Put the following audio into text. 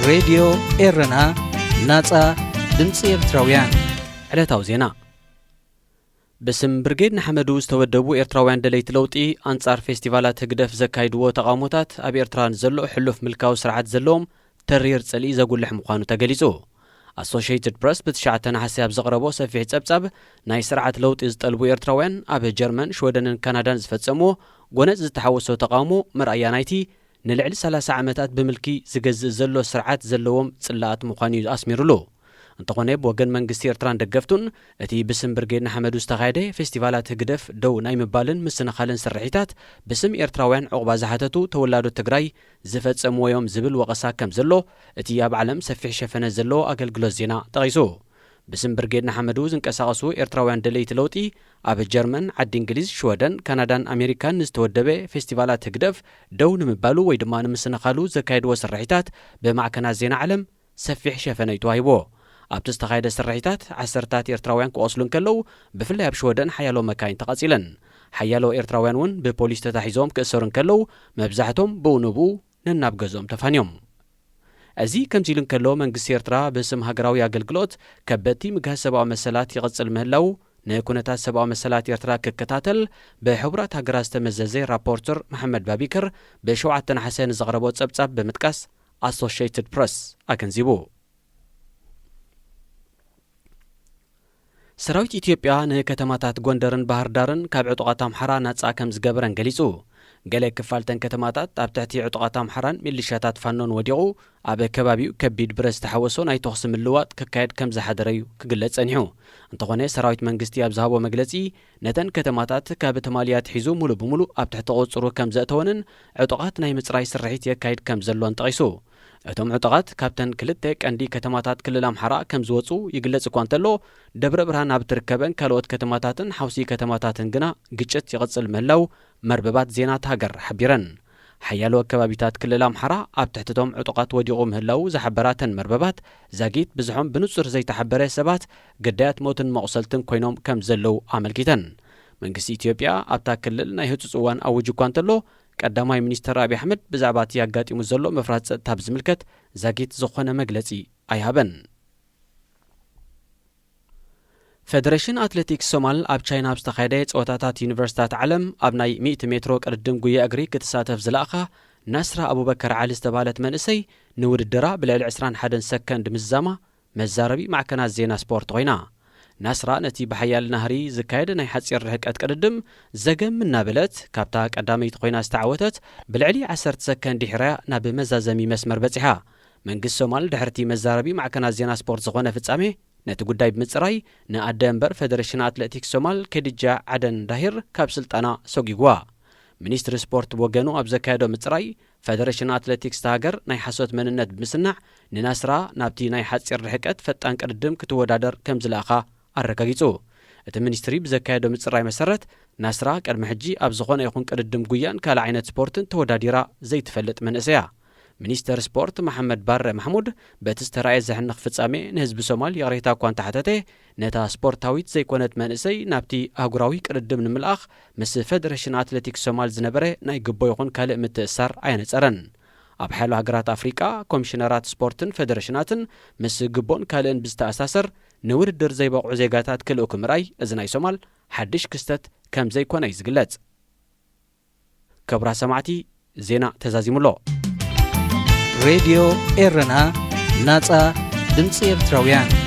ሬድዮ ኤረና፣ ናጻ ድምጺ ኤርትራውያን። ዕለታዊ ዜና። ብስም ብርጌድ ንሓመዱ ዝተወደቡ ኤርትራውያን ደለይቲ ለውጢ ኣንጻር ፌስቲቫላት ህግደፍ ዘካይድዎ ተቓውሞታት ኣብ ኤርትራ ንዘሎ ሕሉፍ ምልካዊ ስርዓት ዘለዎም ተሪር ጽልኢ ዘጉልሕ ምዃኑ ተገሊጹ። ኣሶሽየትድ ፕረስ ብትሽዓተ ነሓሰ ኣብ ዘቕረቦ ሰፊሕ ጸብጻብ፣ ናይ ስርዓት ለውጢ ዝጠልቡ ኤርትራውያን ኣብ ጀርመን፣ ሽወደንን ካናዳን ዝፈጸምዎ ጎነጽ ዝተሓወሶ ተቓውሞ መርኣያ ናይቲ ንልዕሊ ሰላሳ ዓመታት ብምልኪ ዝገዝእ ዘሎ ስርዓት ዘለዎም ጽላኣት ምዃኑ እዩ ኣስሚሩሉ። እንተኾነ ብወገን መንግስቲ ኤርትራን ደገፍቱን እቲ ብስም ብርጌድ ንሓመዱ ዝተኻየደ ፌስቲቫላት ህግደፍ ደው ናይ ምባልን ምስንኻልን ስርሒታት ብስም ኤርትራውያን ዕቑባ ዝሓተቱ ተወላዶ ትግራይ ዝፈጸምዎ እዮም ዝብል ወቐሳ ከም ዘሎ እቲ ኣብ ዓለም ሰፊሕ ሸፈነ ዘለዎ ኣገልግሎት ዜና ጠቒሱ። ብስም ብርጌድ ንሓመዱ ዝንቀሳቐሱ ኤርትራውያን ደለይቲ ለውጢ ኣብ ጀርመን፣ ዓዲ እንግሊዝ፣ ሽወደን፣ ካናዳን ኣሜሪካን ንዝተወደበ ፌስቲቫላት ህግደፍ ደው ንምባሉ ወይ ድማ ንምስንኻሉ ዘካየድዎ ስርሒታት ብማዕከናት ዜና ዓለም ሰፊሕ ሸፈነ እዩ ተዋሂብዎ። ኣብቲ ዝተኻየደ ስርሒታት ዓሰርታት ኤርትራውያን ክቖስሉ እንከለዉ፣ ብፍላይ ኣብ ሽወደን ሓያሎ መካይን ተቓጺለን። ሓያሎ ኤርትራውያን እውን ብፖሊስ ተታሒዞም ክእሰሩ እንከለዉ፣ መብዛሕቶም ብኡ ንብኡ ነናብ ገዝኦም ተፋንዮም። እዚ ከምዚ ኢሉ እንከሎ፣ መንግስቲ ኤርትራ ብስም ሃገራዊ ኣገልግሎት ከበድቲ ምግሃስ ሰብኣዊ መሰላት ይቕጽል ምህላዉ ንኩነታት ሰብኣዊ መሰላት ኤርትራ ክከታተል ብሕቡራት ሃገራት ዝተመዘዘ ራፖርተር መሓመድ ባቢከር ብሸውዓተ ነሓሰ ንዘቕረቦ ጸብጻብ ብምጥቃስ ኣሶሽየትድ ፕረስ ኣገንዚቡ። ሰራዊት ኢትዮጵያ ንከተማታት ጎንደርን ባህር ዳርን ካብ ዕጡቓት ኣምሓራ ናጻ ከም ዝገበረን ገሊጹ። ገለ ክፋልተን ከተማታት ኣብ ትሕቲ ዕጡቓት ኣምሓራን ሚሊሻታት ፋኖን ወዲቑ፣ ኣብ ከባቢኡ ከቢድ ብረት ዝተሓወሶ ናይ ተኹሲ ምልዋጥ ክካየድ ከም ዝሓደረ እዩ ክግለጽ ጸኒሑ። እንተኾነ ሰራዊት መንግስቲ ኣብ ዝሃቦ መግለጺ፣ ነተን ከተማታት ካብ ትማሊ ኣትሒዙ ሙሉእ ብሙሉእ ኣብ ትሕቲ ቁጽሩ ከም ዘእተወንን ዕጡቓት ናይ ምጽራይ ስርሒት የካይድ ከም ዘሎን ጠቒሱ። እቶም ዕጡቓት ካብተን ክልተ ቀንዲ ከተማታት ክልል ኣምሓራ ከም ዝወጹ ይግለጽ እኳ እንተሎ፣ ደብረ ብርሃን ኣብ እትርከበን ካልኦት ከተማታትን ሓውሲ ከተማታትን ግና ግጭት ይቕጽል ምህላው መርበባት ዜና እታ ሃገር ሓቢረን። ሓያሎ ከባቢታት ክልል ኣምሓራ ኣብ ትሕቲ እቶም ዕጡቓት ወዲቑ ምህላው ዝሓበራ እተን መርበባት፣ ዛጊት ብዝሖም ብንጹር ዘይተሓበረ ሰባት ግዳያት ሞትን መቑሰልትን ኮይኖም ከም ዘለዉ ኣመልኪተን። መንግስቲ ኢትዮጵያ ኣብታ ክልል ናይ ህጹጽ እዋን ኣዊጁ እኳ እንተሎ፣ ቀዳማይ ሚኒስተር ኣብይ ኣሕመድ ብዛዕባ እቲ ኣጋጢሙ ዘሎ ምፍራስ ጸጥታ ብዝምልከት ዛጊት ዝኾነ መግለጺ ኣይሃበን። ፌደሬሽን ኣትሌቲክስ ሶማል ኣብ ቻይና ኣብ ዝተኻየደ ጸወታታት ዩኒቨርሲታት ዓለም ኣብ ናይ ሚእቲ ሜትሮ ቅድድም ጉያ እግሪ ክትሳተፍ ዝለኣኻ ናስራ ኣቡበከር ዓሊ ዝተባህለት መንእሰይ፣ ንውድድራ ብልዕሊ ዕስራን ሓደን ሰከንድ ምዝዛማ መዛረቢ ማዕከናት ዜና ስፖርት ኮይና። ናስራ ነቲ ብሓያል ናህሪ ዝካየድ ናይ ሓጺር ርሕቀት ቅድድም ዘገም እናበለት፣ ካብታ ቀዳመይቲ ኮይና ዝተዓወተት ብልዕሊ ዓሰርተ ሰከንድ ድሒራ'ያ ናብ መዛዘሚ መስመር በጺሓ። መንግስቲ ሶማል ድሕርቲ መዛረቢ ማዕከናት ዜና ስፖርት ዝኾነ ፍጻሜ፣ ነቲ ጉዳይ ብምጽራይ ንኣደ እምበር ፌደሬሽን ኣትሌቲክስ ሶማል ከዲጃ ዓደን ዳሂር ካብ ስልጣና ሰጒግዋ። ሚኒስትሪ ስፖርት ብወገኑ ኣብ ዘካየዶ ምጽራይ፣ ፌደሬሽን ኣትሌቲክስ እታ ሃገር ናይ ሓሶት መንነት ብምስናዕ፣ ንናስራ ናብቲ ናይ ሓጺር ርሕቀት ፈጣን ቅድድም ክትወዳደር ከም ዝለኣኻ ኣረጋጊጹ። እቲ ሚኒስትሪ ብዘካየዶ ምጽራይ መሰረት፣ ናስራ ቅድሚ ሕጂ ኣብ ዝኾነ ይኹን ቅድድም ጉያን ካልእ ዓይነት ስፖርትን ተወዳዲራ ዘይትፈልጥ መንእሰይ እያ። ሚኒስተር ስፖርት መሓመድ ባረ ማሕሙድ፣ በቲ ዝተራእየ ዘሕንኽ ፍጻሜ ንህዝቢ ሶማል ይቕሬታ እኳ እንተሓተተ፣ ነታ ስፖርታዊት ዘይኮነት መንእሰይ ናብቲ ኣህጉራዊ ቅድድም ንምልኣኽ ምስ ፌደሬሽን ኣትሌቲክስ ሶማል ዝነበረ ናይ ግቦ ይኹን ካልእ ምትእስሳር ኣየነጸረን። ኣብ ሓያሎ ሃገራት ኣፍሪቃ፣ ኮሚሽነራት ስፖርትን ፌደሬሽናትን ምስ ግቦን ካልእን ብዝተኣሳሰር ንውድድር ዘይበቕዑ ዜጋታት ክልእኩ ምርኣይ፣ እዚ ናይ ሶማል ሓድሽ ክስተት ከም ዘይኮነ እዩ ዝግለጽ። ክቡራት ሰማዕቲ፣ ዜና ተዛዚሙ ኣሎ። ሬድዮ ኤረና፣ ናጻ ድምጺ ኤርትራውያን።